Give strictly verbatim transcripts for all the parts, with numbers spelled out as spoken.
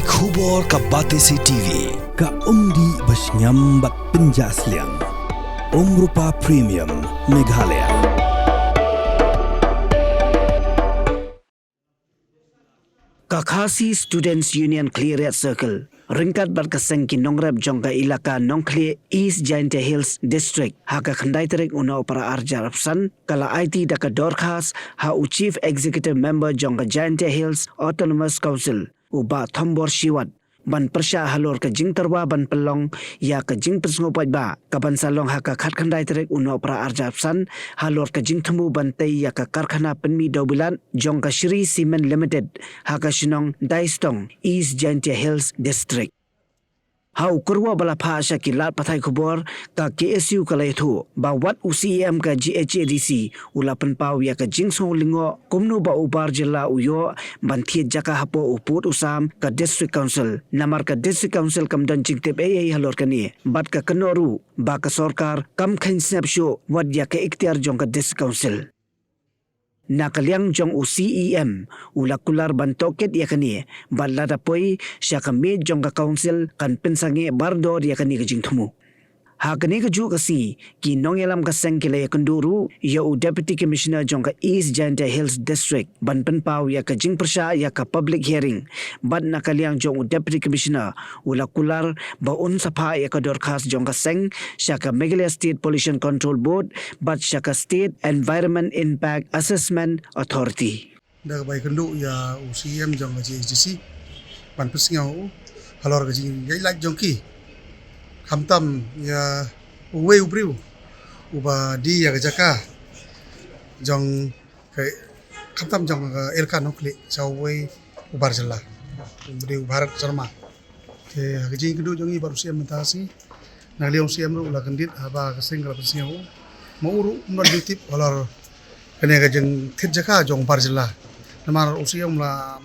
Khubor ka Batesi T V, ka umdih ba shngiam bad pynjah sliang. Umrupa Premium, Meghalaya. Ka Khasi Students Union Khliehriat Circle ryngkat bad ka seng ki nongrep jong ka ilaka Nongkhlieh, East Jaintia Hills District, ha ka khyndai tarik u Nohprah arhajar arphew san, ka la aiti da ka dorkhas ha u Chief Executive Member jong ka Jaintia Hills Autonomous Council, u Bah Thombor Shiwat, ban pyrshah halor ka jingtyrwa ban pynlong ïa ka jingpynsngewbha ba ka ban sa long ha ka khatkhyndai tarik u Nohprah arhajar arphew san, halor ka jingthmu ban tei ïa ka karkhana pynmih dewbilat jong ka Shree Cement Limited ha ka shnong Daistong, East Jaintia Hills District. Ha u kyrwoh ba la phah sha ki lad pathai khubor, ka K S U ka la ïathuh ba wat u C E M ka G H A D C u la pynpaw ïa ka jingsngew lyngngoh kumno ba u bar jylla u ïoh ban thied jaka hapoh u pud u sam ka District Council. Namar ka District Council kam don jingtip ei ei halor kane, bad ka kynnoh ruh ba ka sorkar kam kheiñ sngap shuh wat ïa ka iktiar jong ka District Council. Na ka liang jong u C E M, u la kular ban tohkit ïa kane, bad lada poi sha ka miej jong ka Council kan pynsangeh bardor ïa kane ka jingthmu. Ha kane kajuh ka sngi, ki nongïalam ka seng ki la ïakynduh ruh ïa u Deputy Commissioner jong ka East Jaintia Hills District ban pynpaw ïa ka jingpyrshah ïa ka public hearing. Bad na ka liang jong u Deputy Commissioner, u la kular ba un sa phah ïa ka dorkhas jong ka seng sha ka Meghalaya State Pollution Control Board bad sha ka State Environment Impact Assessment Authority. Da kaba ïakynduh ïa u C E M jong ka G H A D C ban pynsngew halor ka jingïaid lait jong ki, khamtam ïa uwei u briew uba die ïa ka jaka jong ka, khamtam jong ka Elaka Nongkhlieh, sha uwei u bar jylla, u briew Bharat Sharma. Te ha ka jingïakynduh jong ngi bad u C E M mynta shi, na ka liang u C E M ruh u la kyndit haba ka seng ka la pynsngew, ma u ruh um don jingtip halor kane ka jingthied jaka jong u bar jylla. Namar u C E M u la,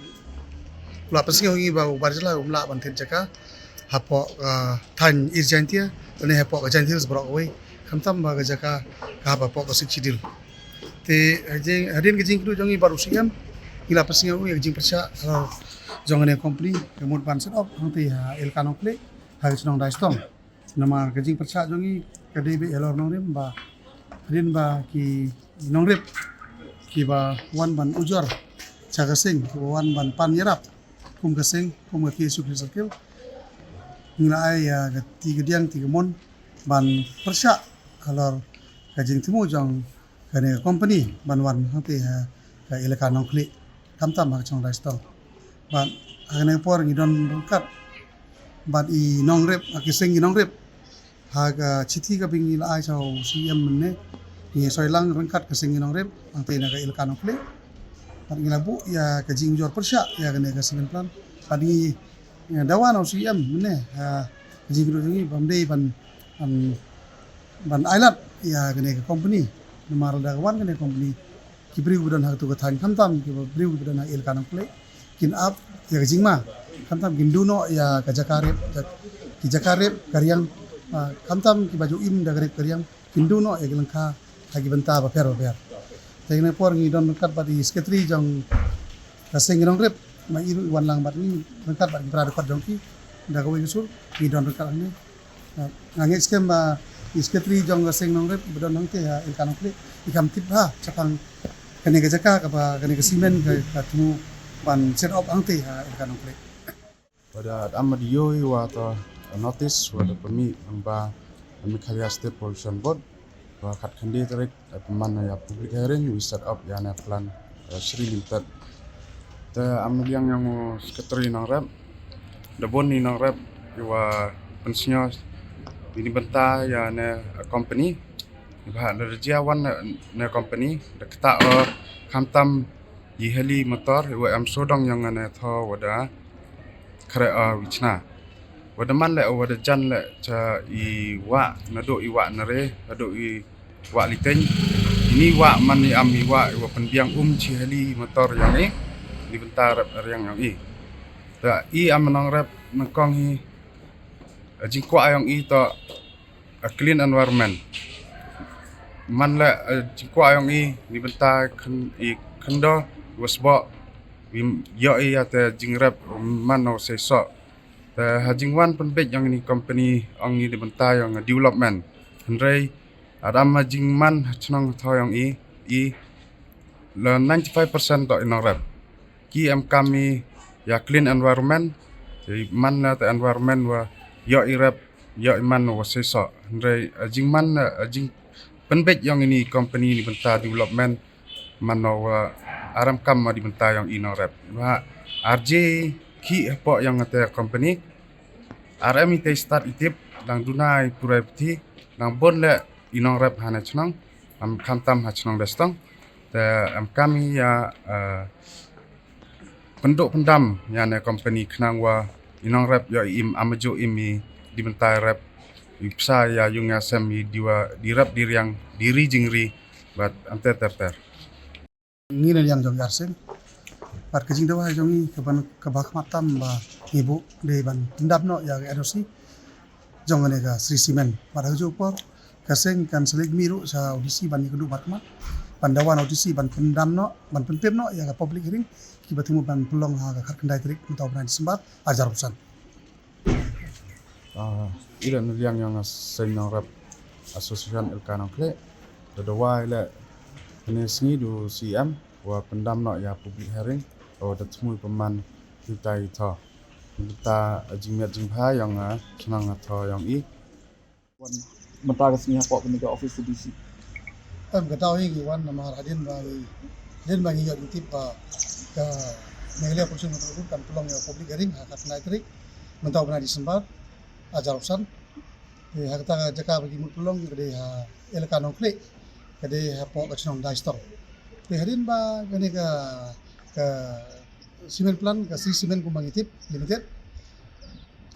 u la pynsngew ïa ngi ba u bar jylla um lah ban thied jaka hapoh ka thaiñ East Jaintia lane hapoh ka Jaintia Hills baroh kawei, khamtam ba ka jaka ka hap hapoh ka Sixth Schedule. Te ha jing, hadien ka jingïakynduh jong ngi bad u C E M, ngi la pynsngew ïa ka jingpyrshah halor jong kane ka company ka mut ban set up hangtei ha Elaka Nongkhlieh, ha ka shnong Daistong. Namar ka jingpyrshah jong ngi ka dei beit halor nongrim ba, hadien ba ki nongrep kiba wan ban ujor sha ka seng, kiba wan ban pan ïarap kum ka seng, kum ka K S U Khlieh Circle, ngi la ai ïa ka ti ka diang ti ka mon ban pyrshah halor ka jingthmu jong kane ka company ban wan hangtei ha ka Elaka Nongkhlieh, khamtam ha ka shnong Daistong. Bad ha kane ka por ngi don ryngkat bad i nongrep, ha ki seng ki nongrep, ha ka chithi kaba ngi la ai sha u C E M mynne, ngi soi lang ryngkat ka seng ki nongrep hangtei na ka Elaka Nongkhlieh. Bad ngi la buh ïa ka jingujor pyrshah ïa kane ka cement plant. Bad ngi, ïa, dawa na u C E M mynne, ha ka jingïakynduh jong ngi bym dei ban, ban, ban ailad ïa kane ka company. Namar lada ka wan kane ka company, ki briew ba don ha katu ka thaiñ, khamtam ki briew ba don ha Elaka Nongkhlieh, kin ap ïa ka jingma, khamtam kin duh noh ïa ka jaka rep, ki jaka rep ka riang, ah, khamtam kiba ju im da ka rep ka riang, kin duh noh ïa ki lyngkha ha ki bynta bapher bapher. Te ha kane ka por ngi don ryngkat bad i secretary jong ka seng ki nongrep, ma i ruh i wan lang bad ngi ryngkat bad ki para dkhot jong ki, da kawei ka sur ngi don ryngkat hangne. Nga ngeit skhem ba i secretary jong ka seng nongrep ba don hangtei ha Elaka Nongkhlieh i kham tip bha shaphang kane ka jaka kaba kane ka cement ka, ka thmu ban set up hangtei ha Elaka Nongkhlieh. Wada am da ïoh wa ta notice wada pynmih ba Meghalaya State Pollution Board wa khatkhyndai tarik, eh, pynman ïa public hearing, wi set up ïa ne plan, eh, Shree Limited. Te am liang ïa u secretary nongrep, da bun i nongrep iwa pynsngew ïa ni bynta ïa ne, eh, company. Ba da jia wan ne, ne company da kata, eh, khamtam i heli motor iwa em sodong ïa ne tho wada kre, eh, wichna. Wada man le, wada jan le cha i wah, naduh i wah Nare haduh i wah Litein. Ini wah man i am i wah iwa pynbiang um chi heli motor ïong i, ni bynta rep riang ïong i. Ta i am nongrep nyngkong hi, eh, jingkwah ïong i to a clean environment. Man le, eh, jingkwah ïong i ni bynta khyn, i khyndew wa sboh Ïoh ïa te jingrep man na u seisoh. Te ha jingwan pynbeit ïong ini company ong i na bynta ïong development. Hynrei adam ha jingman ha chnong tho ïong i, i la ninety five percent to i nongrep. Ki em kam i ïa clean environment, te man na te environment wa ïoh i rep, ïoh i man wa seisoh. Hynrei ha jingman ha jing pynbeit ïong ini company na bynta development, man no wa aram kam ma di bynta ïong i nongrep. Wa arje ki hapoh ïong te company. Ar em i te start i tip, dang duna i purai pti, dang bon le i nongrep hane chnong, am khamtam ha chnong Destong. Te am kam i ïa, eh, pynduk pyndam ïa ne company khnang wa i nongrep ïoh i im am ju im i di bynta rep i psa ïa ïung ïa sem i diwa di rep di riang di ri jingri bad ante ter ter. Ngi na liang jong i arsing. Bad ka jingdawa jong ngi ka ban ka ba khmat tam ba ngi buh dei ban pyndam noh ïa ka N O C jong kane ka Shree Cement. Bad ha ka juh por ka seng kan sa leit mih ruh sha u D C ban ïakynduh markhmat ban dawa na u D C ban pyndam noh, ban pynpep noh ïa ka public hearing kiba thmu ban pynlong ha ka khatkhyndai tarik mynta u bnai December arhajar arphew san. Ah, i la na liang ïong a seng nongrep Association Elaka Nongkhlieh. Da dawa i la kane sngi du C M wa pyndam noh ïa public hearing o da thmu pynman kita i tho. Kita jingmiat jingbha ïong a chnong a tho ïong i. Wan mynta ka sngi hapoh kane ka office D C. Em ka daw hi ngi wan namar hadien ba ngi hadien ba ngi ïoh ngi tip ba ka Meghalaya Pollution Control Board kan pynlong ïa public hearing ha ka khatkhyndai tarik mynta u bnai December arhajar arphew san. Te ha kata ka jaka ba ki mut pynlong ka dei ha Elaka Nongkhlieh, ka dei hapoh ka chnong Daistong. Te hadien ba kane ka ka cement plant ka Shree Cement kumba ngi tip limited.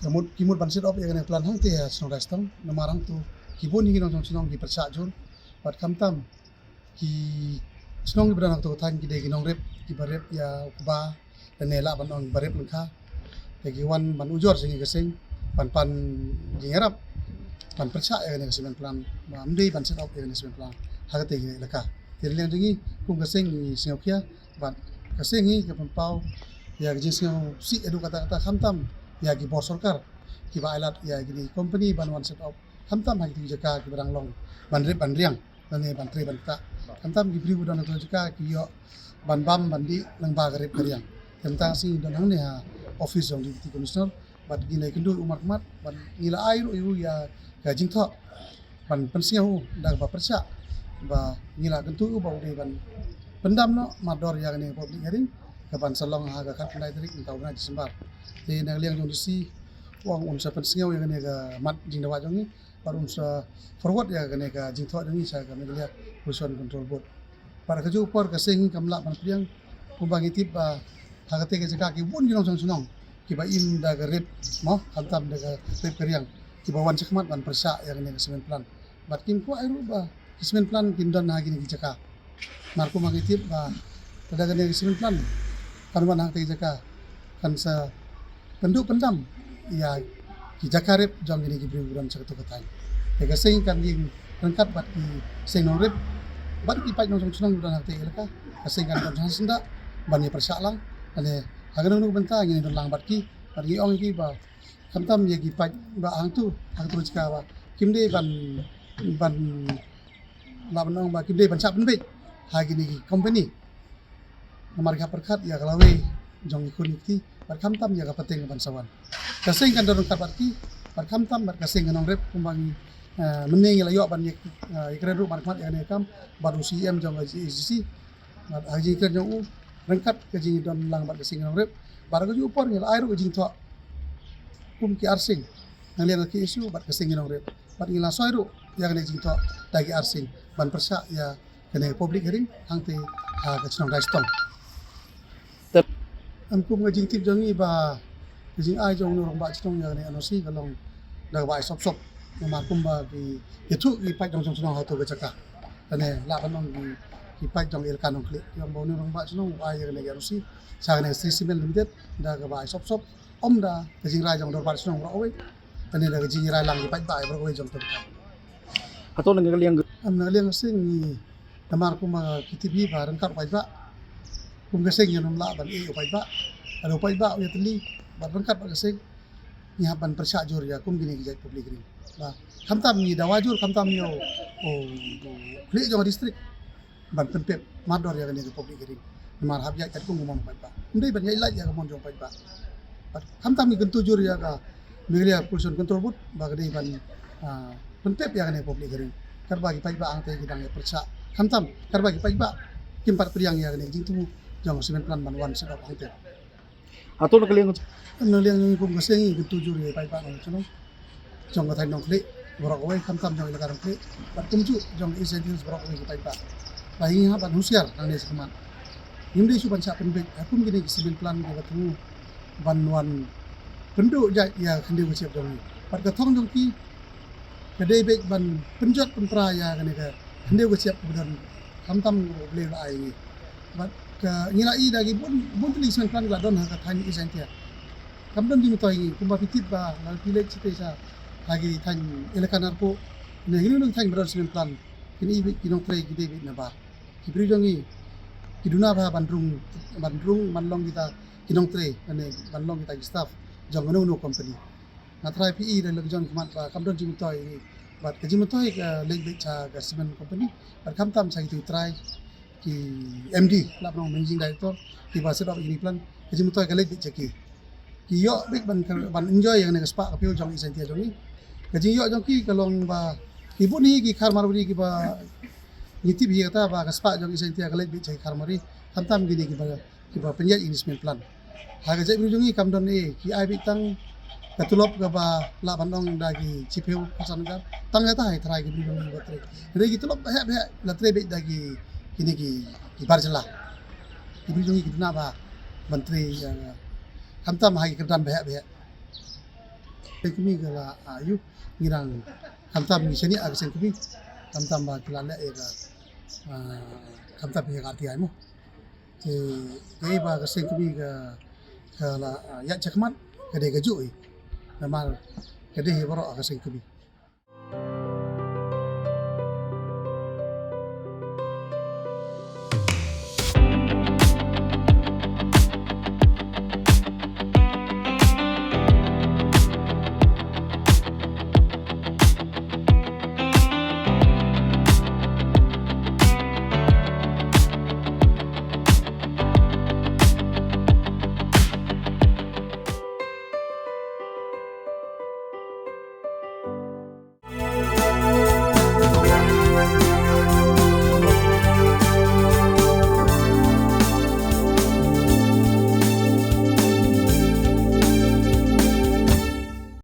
Ka mut ki mut ban set up ïa kane plant hangte ha chnong Daistong namar hangtu ki bun ïa ki nongshong shnong ki pyrshah jur bad khamtam ki shnong kiba don ha kato ka thaiñ ki dei ki nongrep kiba rep ïa u kba lane lah ban ong ba rep lyngkha. Te ki wan ban ujor sha ngi ka seng ban pan jingïarap ban pyrshah ïa kane ka cement plant ba ym dei ban set up ïa kane ka cement plant ha kata ka elaka. Te na liang jong ngi kum ka seng ngi sngewkhia bad ka seng hi ka pynpaw ïa ka jingsngewsih haduh katta katta khamtam ïa ki bor sorkar kiba ailad ïa kine ki company ban wan set up khamtam ha kito ki jaka kiba dang long ban rep ban riang lane ban trei ban ktah. Khamtam ki briew ba don ha kito ki jaka ki ïoh ban bam ban dih lyngba ka rep ka riang. Te mynta ka sngi ngi don hangne ha office jong Deputy Commissioner bad ngi la ïakynduh ïa u markhmat bad ngi la ai ruh ïa u ïa ka jingthoh ban pynsngew u da kaba pyrshah ba ngi la kyntu ïa u ba u dei ban pyndam noh mardor ïa kane ka public hearing ka ban sa long ha ka khatkhyndai tarik mynta u bnai December. Te na ka liang jong D C u ong un sa pynsngew ïa kane ka mat jingdawa jong ngi bad un sa forward ïa kane ka jingthoh jong ngi sha ka Meghalaya Pollution Control Board. Bad ha kajuh ka por ka seng hi kam lah ban pdiang kumba ngi tip ba ha kata ka jaka ki bun ki nongshong shnong kiba im da ka rep mo khamtam da ka rep ka riang kiba wan shakhmat ban pyrshah ïa kane ka cement plant. Bad kim kwah ai ruh ba ka cement plant kin don ha kine ki jaka. Namar kumba ngi tip ba lada kane ka cement plant kan wan ha kata ka jaka kan sa pynduh pyndam ïa ki jaka rep jong kine ki briew ba don sha kato ka thaiñ. Te ka seng kan ïeng ryngkat bad ki seng nongrep bad ki paid nongshong shnong ba don ha kata ka elaka. Ka seng kan don sha syndah ban ïa pyrshah lang lane ha kano kano ka bynta ngin don lang bad ki bad ngi ong ïa ki ba khamtam ïa ki paid ba hangtu ha kato ka jaka ba kim dei ban ban lah ban ong ba kim dei ban shah pynbeit ha kine ki company. Namar ki hap pyrkhat ïa ka lawei jong ki khun ki kti bad khamtam ïa ka pateng ban sa wan. Ka seng kan don ryngkat bad ki bad khamtam bad ka seng ka nongrep kumba ngi, eh, mynne ngi la ïoh ban ïa, eh, ïakren ruh markhmat ïa kane ka kam bad u C M jong ka G H D C. Bad ha ka jingkren jong u ryngkat ka jingdon lang bad ka seng ka nongrep bad ha kajuh ka por ngi la ai ruh ka jingthoh kum ki arseng na liang ka K S U bad ka seng ka nongrep. Bad ngi la soi ruh ïa kane ka jingthoh da ki arseng ban pyrshah ïa kane ka public hearing hangte ha ka chnong Daistong. Em kum ka jingtip jong ngi ba ka jingai jong u rangbah chnong ïa kane N O C ka long da kaba ai sop sop. Namar kumba ki ïathuh ki paid nongshong shnong ha kato ka jaka. Kane lah ban ong ki, ki paid jong Elaka Nongkhlieh ki ong ba une u rangbah chnong u ai ïa kane ka N O C sha kane ka Shree Cement Limited da kaba ai sop sop. Ym da ka jingrai jong u dorbar chnong baroh kawei. Kane da ka jingrai lang ki paidbah baroh kawei jong kato ka thaiñ. Hato na ka liang ka Em, na ka liang ka seng ngi namar kumba ki tip hi ba ryngkat u paidbah Kum ka seng ngi nym lah ban ïeh u paidbah. Lada u paidbah u ïatylli bad ryngkat bad ka seng, ngi hap ban pyrshah jur ïa kum kine ki jait public hearing. Ba khamtam ngi dawa jur, khamtam ïa u, u, u khlieh jong ka district ban pynpep mardor ïa kane ka public hearing. Namar hap ïaid katkum ka mon u paidbah. Ym dei ban ïaid lait ïa ka mon jong u paidbah. Bad khamtam ngi kyntu jur ïa ka Meghalaya Pollution Control Board ba ka dei ban, ah, pynpep ïa kane ka public hearing. Katba ki paidbah hangtei ki dang ïa pyrshah. Khamtam katba ki paidbah kim pat pdiang ïa kane ka jingthmu jong ka cement plant ban wan set up hangtei. Hato na ka liang, na liang jong ngi kum ka seng ngi kyntu jur ïa ki paidbah nongchnong jong ka thaiñ Nongkhlieh baroh kawei, khamtam jong ka elaka Nongkhlieh bad kumjuh jong ka East Jaintia Hills baroh kawei ki paidbah. Ba ngi hap ban husiar nangne shakhmat. Ngim dei shuh ban shah pynbeit ha kum kine ki cement plant kiba thmu ban wan pynduh jait ïa ka khyndew ka shyiap jong ngi. Bad ka thong jong ki ka dei beit ban pynjot pynpra ïa kane ka khyndew ka shyiap kaba don, khamtam kaba U Blei u la ai ïa ngi. Bad ka, ngi la ïohi da ki bun, bun tylli ki cement plant ki la don ha ka thaiñ East Jaintia. Kam don jingmyntoi ïa ngi, kumba phi tip ba lada phi leit shatei sha ha ki thaiñ Elaka Narpuh ne kino kino ki thaiñ ba don cement plant, kin i beit ki nongtrei ki dei beit na bar. Ki briew jong ngi ki duna bha ban rung, ban rung ban long kita ki nongtrei ne ban long kita ki staff jong kano kano company. Nga tharai phi i da la ka jong khmat ba kam don jingmyntoi ïa ngi. Bad ka jingmyntoi ka leit beit sha ka cement company bad khamtam sha kitu ki trai, ki M D, lah ban ong managing director, kiba set up ïa kine ki plant, ka jingmyntoi ka leit beit sha ki. Ki ïoh beit ban, ban enjoy ïa kane ka spah ka phew jong East Jaintia jong ngi. Ka jingïoh jong ki ka long ba ki bun hi ki khar marwari kiba ngi tip hi kata ba ka spah jong East Jaintia ka leit beit sha ki khar marwari. Khamtam kine kiba, kiba pynïaid ïa kine ki cement plant. Ha ka jaitbynriew jong ngi kam don ei, ki ai beit tang ka tulop kaba lah ban ong da ki shiphew khatsan hajar. Tang kata hi tharai ki briew jong ngi ba trei. Hynrei ki tulop ba heh ba heh la trei beit da ki, kine ki, ki bar jylla. Ki briew jong ngi ki duna bha ban trei, eh, khamtam ha ki kyrdan ba heh ba heh. Ka seng kmie ka la, ah, ïoh ngi dang khamtam ngi shaniah ha ka seng kmie. Khamtam ba ki la leh ïa ka, ah, khamtam ïa ka R T I mo. Te kaei ba ka seng kmie ka, ka la, ah, ïaid shakhmat ka dei kajuh hi. Namar ka dei hi baroh ha ka seng kmie.